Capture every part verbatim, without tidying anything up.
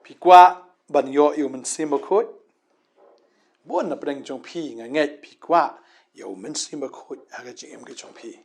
Phi kwah ban ïoh ïa u Mynsiem Bakhuid? Bun na pdeng jong phi nga ngeit phi kwah ïa u Mynsiem Bakhuid ha ka jingim ka jong phi.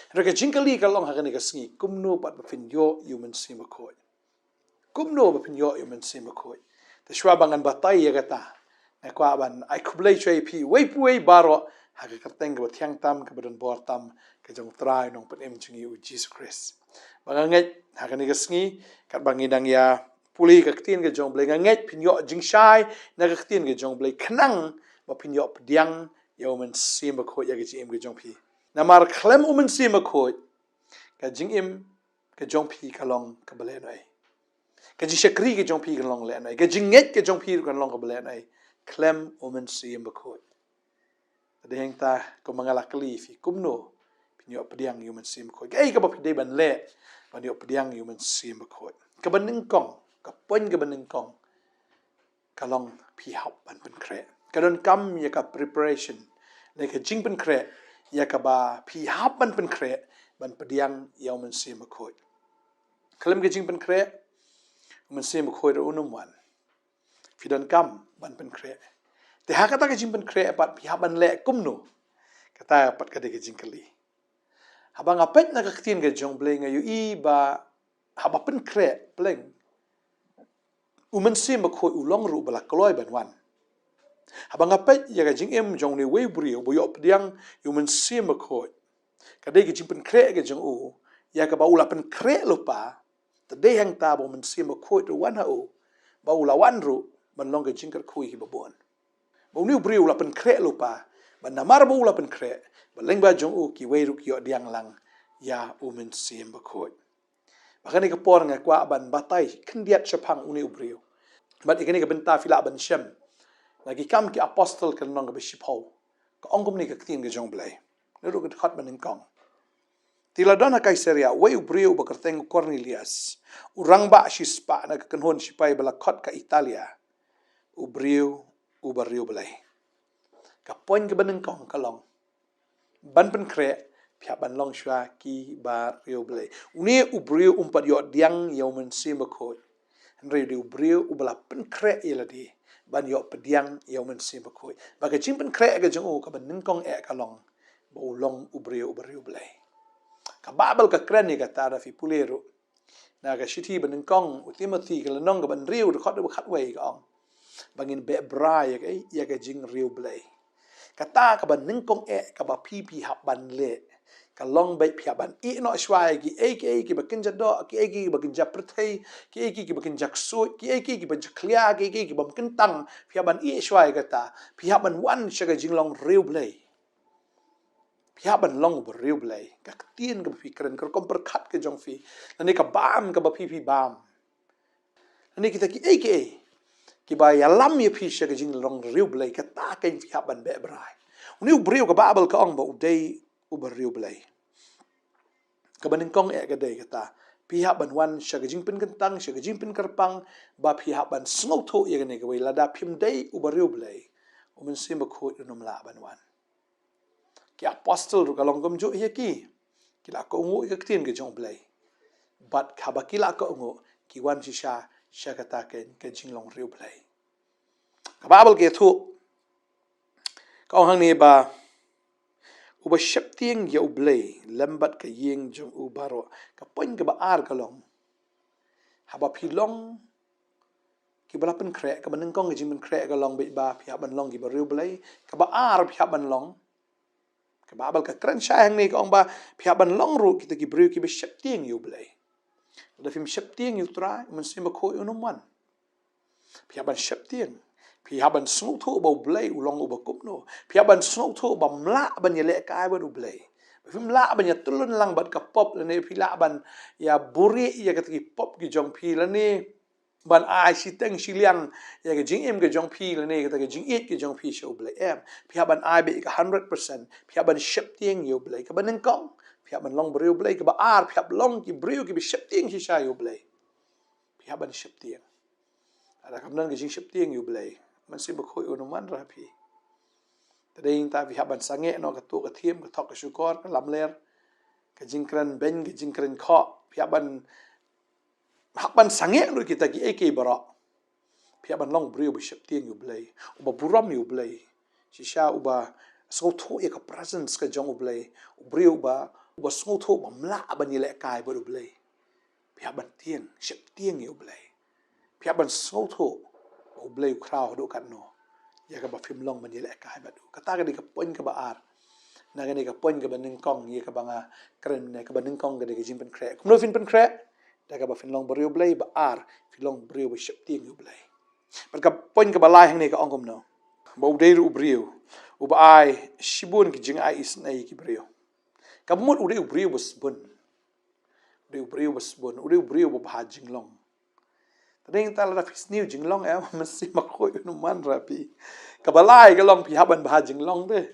Hynrei ka jingkylli ka long ha kane ka sngi, kumno pat ba phin ïoh ïa u Mynsiem Bakhuid? Kumno ba phin ïoh ïa u Mynsiem Bakhuid? Te shuwa ba ngan batai ïa kata, nga kwah ban ai khublei shuwa ïa phi uwei pa uwei baroh ha ka kyrteng kaba thiang tam, kaba don bor tam, ka jong u Trai Nongpynim jong ngi u Jisu Khrist. Ba nga ngeit ha kane ka sngi, katba ngi dang ïa pule ka ktien ka jong u Blei, nga ngeit phin ïoh jingshai na ka ktien ka jong u Blei khnang ba phin ïoh pdiang ïa u Mynsiem Bakhuid ïa ka jingim ka jong phi. Namar khlem u Mynsiem Bakhuid, ka jingim ka jong phi ka long kaba lehnohei. Ka jingshakri ka jong phi ka long lehnohei. Ka jingngeit ka jong phi ka long kaba lehnohei khlem u Mynsiem Bakhuid. Te dei hangta kumba nga la kylli phi, kumno phin ïoh pdiang ïa u Mynsiem Bakhuid? Kaei kaba phi dei ban leh ban ïoh pdiang ïa u Mynsiem Bakhuid? Kaba nyngkong, ka point kaba nyngkong, ka long phi hap ban pynkhreh. Ka donkam ïa ka preparation, lane ka jingpynkhreh, ïa kaba phi hap ban pynkhreh ban pdiang ïa u Mynsiem Bakhuid. Khlem ka jingpynkhreh, u Mynsiem Bakhuid ruh un ym wan. Phi donkam ban pynkhreh. Te ha kata ka jingpynkhreh pat phi hap ban leh kumno? Kata pat ka dei ka jingkylli. Haba nga peit na ka ktien ka jong u Blei nga ïohi ba haba pynkhreh pleng, u Mynsiem Bakhuid u long ruh ba la kloi ban wan. Haba nga peit ïa ka jingim jong une uwei u briew ba ïoh pdiang ïa u Mynsiem Bakhuid, ka dei ka jingpynkhreh ka jong u, ïa kaba u la pynkhreh lypa. Te dei hangta ba u Mynsiem Bakhuid ruh wan ha u, ba u la wan ruh ban long ka jingkyrkhu ïa kiba bun. Ba une u briew u la pynkhreh lypa, ba namar ba u la pynkhreh, ba lyngba jong u kiwei ruh ki ïoh pdiang lang ïa u Mynsiem Bakhuid. Ba kane ka por nga kwah ban batai khyndiat shaphang une u briew. Bad ïa kane ka bynta phi lah ban shem na Ki Kam ki Apostol ka lynnong kaba shiphew, ka ong kumne ka ktien ka jong u Blei. Naduh ka dkhot ba nyngkong: Te la don ha Kaisaria uwei u briew uba kyrteng u Kornelius, u rangbah shispah na ka kynhun shipai ba la khot ka Italia, u briew uba riewblei. Ka point kaba nyngkong ka long, ban pynkhreh phi hap ban long shuwa kiba riewblei. Une u briew um pat ïoh pdiang ïa u Mynsiem Bakhuid, hynrei u dei u briew uba la pynkhreh ïa lade ban ïoh pdiang ïa u Mynsiem Bakhuid. Ba ka jingpynkhreh ka jong u kaba nyngkong eh ka long ba u long u briew uba riewblei. Ka Baibl ka kren ïa kata, lada phi pule ruh na ka shithi ba nyngkong u Timothi ka lynnong kaba hynriew, dkhot ba khatwei, ka ong ba ngin beh bra ïa ka, ïa ka jingriewblei. Kata kaba nyngkong eh kaba phi, phi hap ban leh ka long ba phi hap ban ïeh noh shuwa ïa kiei kiei kiba kynja doh, kiei kiei kiba kynja pyrthei, kiei kiei kiba kynja ksuid, kiei kiei kiba jakhlia, kiei kiei kiba ym kyntang. Phi hap ban ïeh shuwa ïa kata. Phi hap ban wan sha ka jinglong riewblei. Phi hap ban long uba riewblei. Ka ktien kaba phi kren, ka rukom pyrkhat ka jong phi, lane ka bam kaba phi, phi bam, lane kita kiei kiei kiba ïalam ïa phi sha ka jinglong riewblei, kata kein phi hap ban beh bra. Une u briew ka Baibl ka ong ba u dei uba riewblei. Kaba nyngkong eh ka dei kata, phi hap ban wan sha ka jingpynkyntang, sha ka jingpynkyrpang, ba phi hap ban sngewthuh ïa kane kawei, lada phim dei uba riewblei, u Mynsiem Bakhuid un ym lah ban wan. Ki apostol ruh ka long kumjuh ïa ki. Ki la kohnguh ïa ka ktien ka jong u Blei, bad haba ki la kohnguh, ki wan shisha sha kata ka, ka jinglong riewblei. Ka Baibl ka ïathuh, ka ong hangne ba uba sheptieng ïa u Blei lem bad ka ïing jong u baroh. Ka point kaba ar ka long, haba phi long kiba la pynkhreh, kaba nyngkong ka jingpynkhreh ka long beit ba phi hap ban long kiba riewblei. Kaba ar phi hap ban long, ka Baibl ka kren shai hangne, ka ong ba phi hap ban long ruh kita ki briew kiba sheptieng ïa u Blei. Lada phim sheptieng ïa u Trai, u Mynsiem Bakhuid un ym wan. Phi hap ban sheptieng. Phi hap ban sngewthuh ba u Blei u long uba kumno. Phi hap ban sngewthuh ba phim lah ban ïalehkai bad u Blei. Ba phim lah ban ïatyllun lang bad ka pop, lane phi lah ban ïabuhrieh ïa kita ki pop ki jong phi, lane ban ai shiteng shiliang ïa ka jingim ka jong phi, lane kata ka jingïeit ka jong phi sha u Blei, em. Phi hap ban ai beit ka hundred percent. Phi hap ban sheptieng ïa u Blei. Kaba nyngkong, phi hap ban long bariewblei. Kaba ar, phi hap long ki briew kiba sheptieng shisha ïa u Blei. Phi hap ban sheptieng. Lada kam don ka jingsheptieng ïa u Blei, u Mynsiem Bakhuid un ym wanrah ïa phi. Te dei nangta phi hap ban sangeh noh ka tuh ka thiem, ka thok ka shukor, ka lamler, ka jingkren beiñ, ka jingkren khoh. Phi hap ban, hap ban sangeh ruh kita kiei kiei baroh. Phi hap ban long u briew uba sheptieng ïa u Blei, uba burom ïa u Blei. Shisha uba sngewthuh ïa ka presence ka jong u Blei. U briew uba, uba sngewthuh ba mlah ban ïalehkai bad u Blei. Phi hap ban tieng, sheptieng ïa u Blei. Phi hap ban sngewthuh ba u Blei u khraw haduh katno ïa kaba phim long ban ïalehkai bad u. Kata ka dei ka point kaba ar. Na kane ka point kaba nyngkong ïa kaba nga kren ne, kaba nyngkong ka dei ka jingpynkhreh. Kumno phin pynkhreh? Da kaba phin long briew Blei. Ba ar, phin long briew ba sheptieng ïa u Blei. Bad ka point kaba lai hangne ka ong kumno? Ba u dei ruh u briew uba ai shibun ki jingai isynei ïa ki briew. Kaba mut u dei u briew ba sbun. U dei u briew ba sbun, u dei u briew ba bha jinglong. Te dei nangta lada phi sniew jinglong, eh, mynsiem bakhuid un ym wanrah phi. Kaba lai ka long phi hap ban bha jinglong te.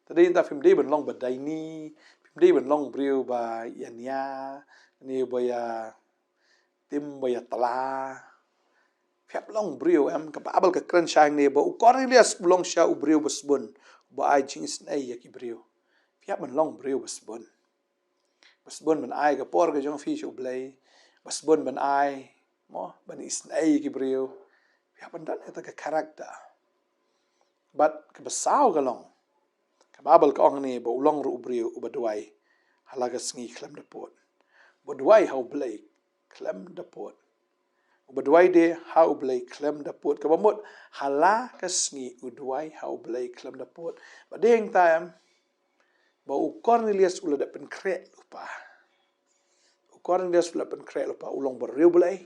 Te dei nangta phim dei ban long ba daini, phim dei ban long briew ba ïania, ne ba ïa tim, ba ïa tla. Phi hap long briew, em, ka Baibl ka kren sha hangne ba u Kornelius u long shisha u briew ba sbun, ba ai jingisynei ïa ki briew. Phi hap ban long briew ba sbun. Ba sbun ban ai ka por ka jong phi sha u Blei. Ba sbun ban ai, mo, ban isynei ïa ki briew. Phi hap ban don kata ka character. Bad kaba saw ka long, ka Baibl ka ong hangne ba u long ruh u briew uba duwai ha la ka sngi khlem da pud. Uba duwai ha u Blei khlem da pud. Uba duwai de ha u Blei khlem da pud. Kaba mut ha la ka sngi u duwai ha u Blei khlem da pud. Bad dei nangta, em, ba u Kornelius u la dep pynkhreh lypa. U Kornelius u la dep pynkhreh lypa, u long briew Blei.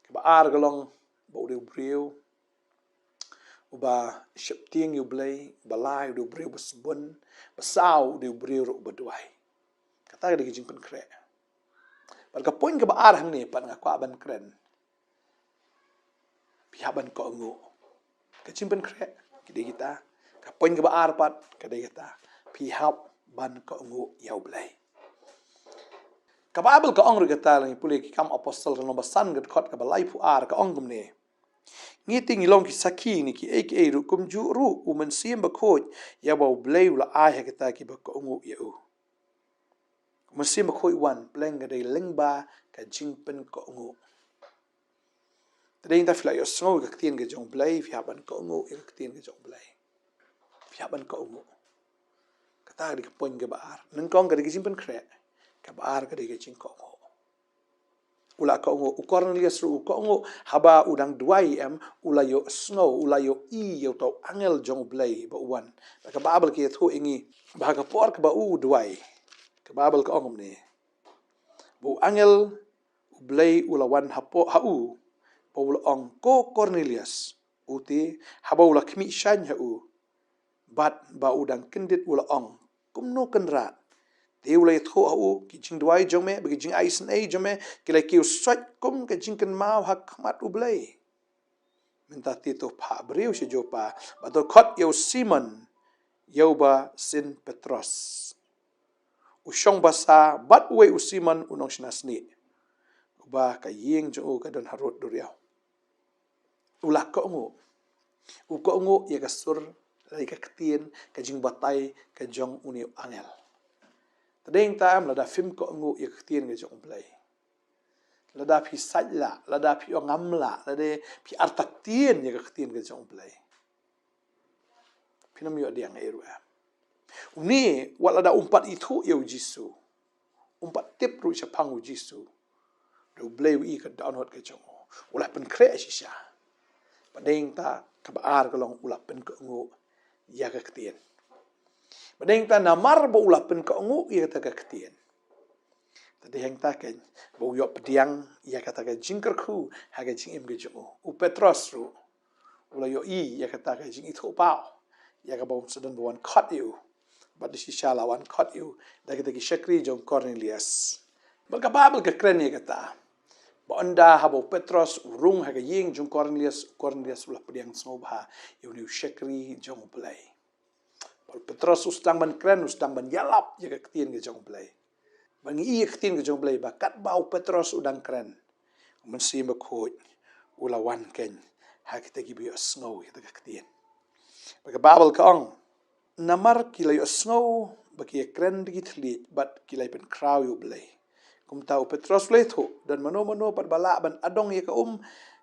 Kaba ar ka long ba u dei u briew uba sheptieng ïa u Blei. Ba lai u dei u briew ba sbun. Ba saw u dei u briew ruh uba duwai. Kata ka dei ka jingpynkhreh. Bad ka point kaba ar hangne pat nga kwah ban kren, phi hap ban kohnguh. Ka jingpynkhreh ka dei kata. Ka point kaba ar pat ka dei kata, phi hap ban kohnguh ïa u Blei. Ka Baibl ka ong ruh kata, lada ngi pule Ki Kam Apostol ka lynnong ba san ka dkhot kaba laiphew ar, ka ong kumne: Ngi te ngi long ki sakhi na kiei kiei ruh, kumjuh ruh u Mynsiem Bakhuid ïa ba u Blei u la ai ha kita kiba kohnguh ïa u. U Mynsiem Bakhuid u wan, pleng ka dei lyngba ka jingpynkohnguh. Te dei nangta phi la ïohsngew ïa ka ktien ka jong u Blei, phi hap ban kohnguh ïa ka ktien ka jong u Blei. Phi hap ban kohnguh. Kata ka dei ka point kaba ar. Nyngkong ka dei ka jingpynkhreh. Kaba ar ka dei ka jingkohnguh. U la kohnguh, u Kornelius ruh u kohnguh, haba u dang duwai, em, u la ïohsngew, u la ïohi ïa uta u angel jong u Blei ba u wan. Bad ka Baibl ka ïathuh ïa ngi ba ha ka por kaba u duwai, ka Baibl ka ong kumne: Ba u angel u Blei u la wan hapoh ha u, ba u la ong, Ko Kornelius. U te, haba u la khmih shaiñ ha u, bad ba u dang kyndit, u la ong, Kumno, Kynrad? Te u la ïathuh ha u ki jingduwai jong me bad ki jingai isynei jong me ki la kiew soit kum ka jingkynmaw ha khmat u Blei. Mynta te to phah briew sha Joppa bad to khot ïa u Simon, ïa uba sin Petros. U shong basa bad uwei u Simon u nongshna snieh, uba ka ïing jong u ka don harud duriaw. U la kohnguh. U kohnguh ïa ka sur, ïa ka ktien, ka jingbatai ka jong une u angel. Te dei nangta, em, lada phim kohnguh ïa ka ktien ka jong u Blei, lada phi sait lah, lada phi ong ngam lah, lada phi artatien ïa ka ktien ka jong u Blei, phin ym ïoh pdiang ei ruh, em. Une, wat lada um pat ithuh ïa u Jisu, um pat tip ruh shaphang u Jisu, da u Blei u i ka dohnud ka jong u. U la pynkhreh shisha. Bad dei nangta kaba ar ka long, u la pynkohnguh ïa ka ktien. Bad dei nangta namar ba u la pynkohnguh ïa kata ka ktien, te dei hangta keiñ ba u ïoh pdiang ïa kata ka jingkyrkhu ha ka jingim ka jong u. U Petros ruh u la ïohi ïa kata ka jingithuhpaw, ïa kaba um sdang ba wan khot ïa u. Bad dei shisha la wan khot ïa u da kita ki shakri jong u Kornelius. Bad ka Baibl ka kren ïa kata, ba ynda haba u Petros u rung ha ka ïing jong u Kornelius, u Kornelius u la pdiang sngewbha ïa une u shakri jong u Blei. Bad u Petros u sdang ban kren, u sdang ban ïalap ïa ka ktien ka jong u Blei. Bad ngi i ïa ka ktien ka jong u Blei ba katba u Petros u dang kren, u Mynsiem Bakhuid u la wan keiñ ha kita kiba ïohsngew ïa kata ka ktien. Bad ka Baibl ka ong, namar ki la ïohsngew ba ki ïakren da ki thylliej bad ki la pynkhraw ïa u Blei. Kumta u Petros u la ïathuh, don mano mano pat ba lah ban adong ïa ka um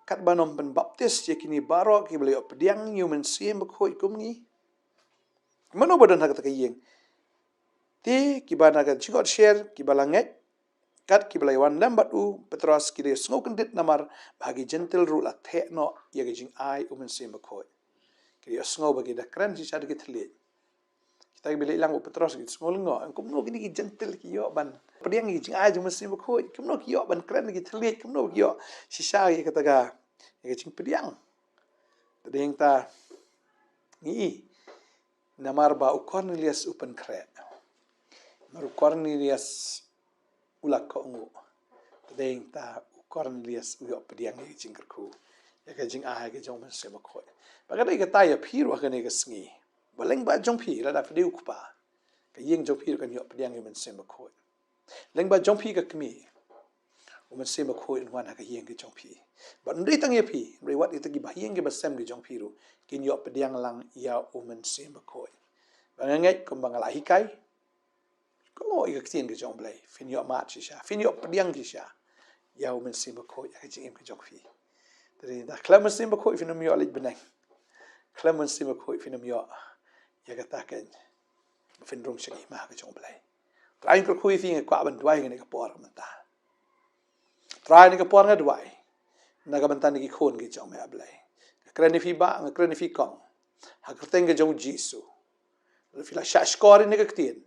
Katba nym pynbaptis ïa kine baroh kiba la ïoh pdiang ïa u Mynsiem Bakhuid kum ngi. Mano ba don ha kata ka ïing? Te kiba na ka jingkot sher, kiba la ngeit, kat kiba la ïawan lem bad u Petros, ki da ïohsngew kyndit namar ba ha ki Jentil ruh la theh noh ïa ka jingai u Mynsiem Bakhuid. Ki da ïohsngew ba ki da kren shisha da ki thylliej. Kita kiba leit lang bad u Petros ki sngew lyngngoh. Kumno kine ki Jentil ki ïoh ban pdiang ïa ka jingai jong u Mynsiem Bakhuid? Kumno ki ïoh ban kren da ki thylliej? Kumno ki ïoh shisha ïa kata ka, ïa ka jingpdiang? Te dei hangta ngi i, namar ba u Kornelius u pynkhreh. Namar u Kornelius u la kohnguh. Te dei hangta u Kornelius u ïoh pdiang ïa ka jingkyrkhu, ïa ka jingai ka jong u Mynsiem Bakhuid. Bad ka dei kata ïa phi ruh ha kane ka sngi. Ba lyngba jong phi, lada phi dei u kpa, ka ïing jong phi ruh kan ïoh pdiang ïa u Mynsiem Bakhuid. Lyngba jong phi ka kmie, u Mynsiem Bakhuid un wan ha ka ïing ka jong phi. Bad ym dei tang ïa phi, hynrei wat ïa kita kiba ha ïing kiba sem ki jong phi ruh kin ïoh pdiang lang ïa u Mynsiem Bakhuid. Ba nga ngeit kumba nga la hikai, kohnguh ïa ka ktien ka jong u Blei, phin ïoh mad shisha, phin ïoh pdiang shisha ïa u Mynsiem Bakhuid ha ka jingim ka jong phi. Te dei hangta khlem Mynsiem Bakhuid phin ym ïoh leit bneng. Khlem Mynsiem Bakhuid phin ym ïoh ïa kata ka, phin rung sha ka hima ka jong u Blei. Trai, nga kyrkhu ïa phi, nga kwah ban duwai ha kane ka por mynta. Trai, ha kane ka por nga duwai na ka bynta na ki khun ki jong me, A Blei. Nga kren ïa phi bah, nga kren ïa phi kong, ha ka kyrteng ka jong u Jisu. Lada phi la shahshkor ïa kane ka ktien,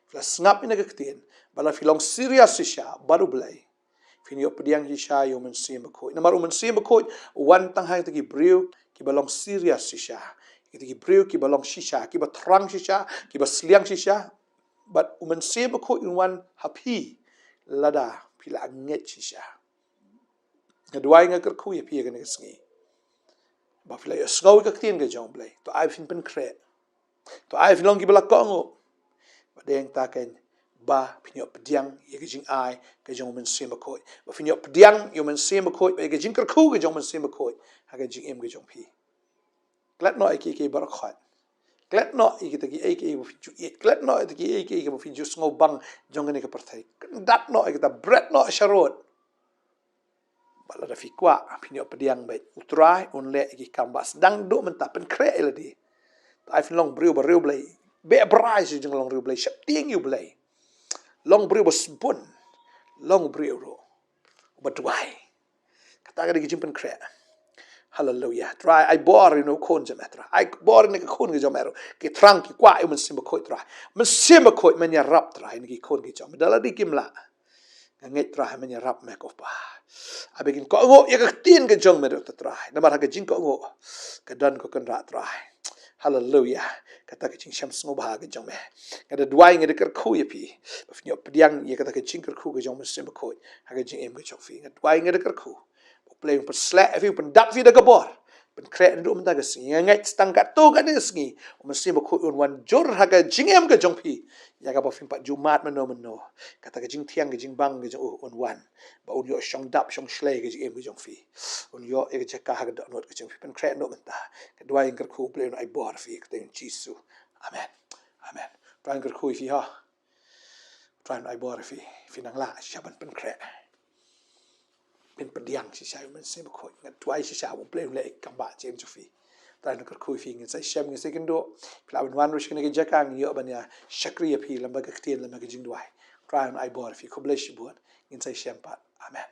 phi la sngap ïa kane ka ktien, bad lada phi long serious shisha bad u Blei, phin ïoh pdiang shisha ïa u Mynsiem Bakhuid. Namar u Mynsiem Bakhuid u wan tang ha kita ki briew kiba long serious shisha, kita ki briew kiba long shisha, kiba thrang shisha, kiba sliang shisha. Bad u Mynsiem Bakhuid un wan ha phi lada phi la ngeit shisha. Nga duwai, nga kyrkhu ïa phi ha kane ka sngi, ba phi la ïohsngew ïa ka ktien ka jong u Blei, to ai phin pynkhreh. To ai phin long kiba la kohnguh. Bad dei hangta keiñ ba phin ïoh pdiang ïa ka jingai ka jong u Mynsiem Bakhuid, ba phin ïoh pdiang ïa u Mynsiem Bakhuid, ba ïa ka jingkyrkhu ka jong u Mynsiem Bakhuid ha ka jingim ka jong phi. Klet noh ïa kiei kiei baroh khoit. Klet noh ïa kita kiei kiei ba phi ju ïeit. Klet noh ïa kita kiei kiei ba phi ju sngewbang jong kane ka pyrthei. Kyndat noh ïa kita, bret noh sharud. Bad lada phi kwah phin ïoh pdiang, bad u Trai un leh ïa ki kam ba sdang duh mynta. Pynkhreh ïa lade. To ai phin long briew ba riewblei, beh brai sha jinglong riewblei, sheptieng ïa u Blei. Long briew ba sbun. Long briew ruh ba duwai. Kata ka dei ka jingpynkhreh. Haleluia. Trai, ai bor ïa une u khun jong me, Trai. Ai bor ïa kane ka khun ka jong me ruh. Ki thrang, ki kwah ïa u Mynsiem Bakhuid, Trai. Mynsiem Bakhuid, men ïarap, Trai, ïa kine ki khun ki jong me. Da lade kim lah, nga ngeit, Trai, men ïarap me, ko Pa. Ai ba kin kohnguh ïa ka ktien ka jong me ruh, Trai. Namar ha ka jingkohnguh ka don ka kynrad, Trai. Haleluia. Kata ka jingshem sngewbha ka jong me. Nga da duwai, nga da kyrkhu ïa phi ba phin ïoh pdiang ïa kata ka jingkyrkhu ka jong u Mynsiem Bakhuid ha ka jingim ka jong phi. Nga duwai, nga da kyrkhu ba u Blei un pynshlur ïa phi, un pyndap ïa phi da ka bor. Pynkhreh naduh mynta ka sngi. Nga ngeit sa tang katto katne ka sngi u Mynsiem Bakhuid un wan jur ha ka jingim ka jong phi, ïa kaba phim pat ju mad mynno mynno. Kata ka jingthiang, ka jingbang ka jong u un wan, ba un ïoh shong dap shong shlei ha ka jingim ka jong phi. Un ïoh ïa ka jaka ha ka dohnud ka jong phi. Pynkhreh naduh mynta. Nga duwai, nga kyrkhu, u Blei un ai bor ïa phi ha ka kyrteng Jisu. Amen. Amen. Trai, nga kyrkhu ïa phi, ha. Trai un ai bor ïa phi. Phi nang lah shisha ban pynkhreh, phin pdiang shisha ïa u Mynsiem Bakhuid. Nga duwai shisha ba u Blei un leh ïa ka kam ba jong phi. Trai, nga kyrkhu ïa phi, ngin sa ïashem, ngin sa ïakynduh. Phi lah ban wan ruh sha kane ka jaka, ngin ïoh ban ïa shakri ïa phi lyngba ka ktien, lyngba ka jingduwai. Trai un ai bor ïa phi. Khublei shibun. Ngin sa ïashem pat. Amen.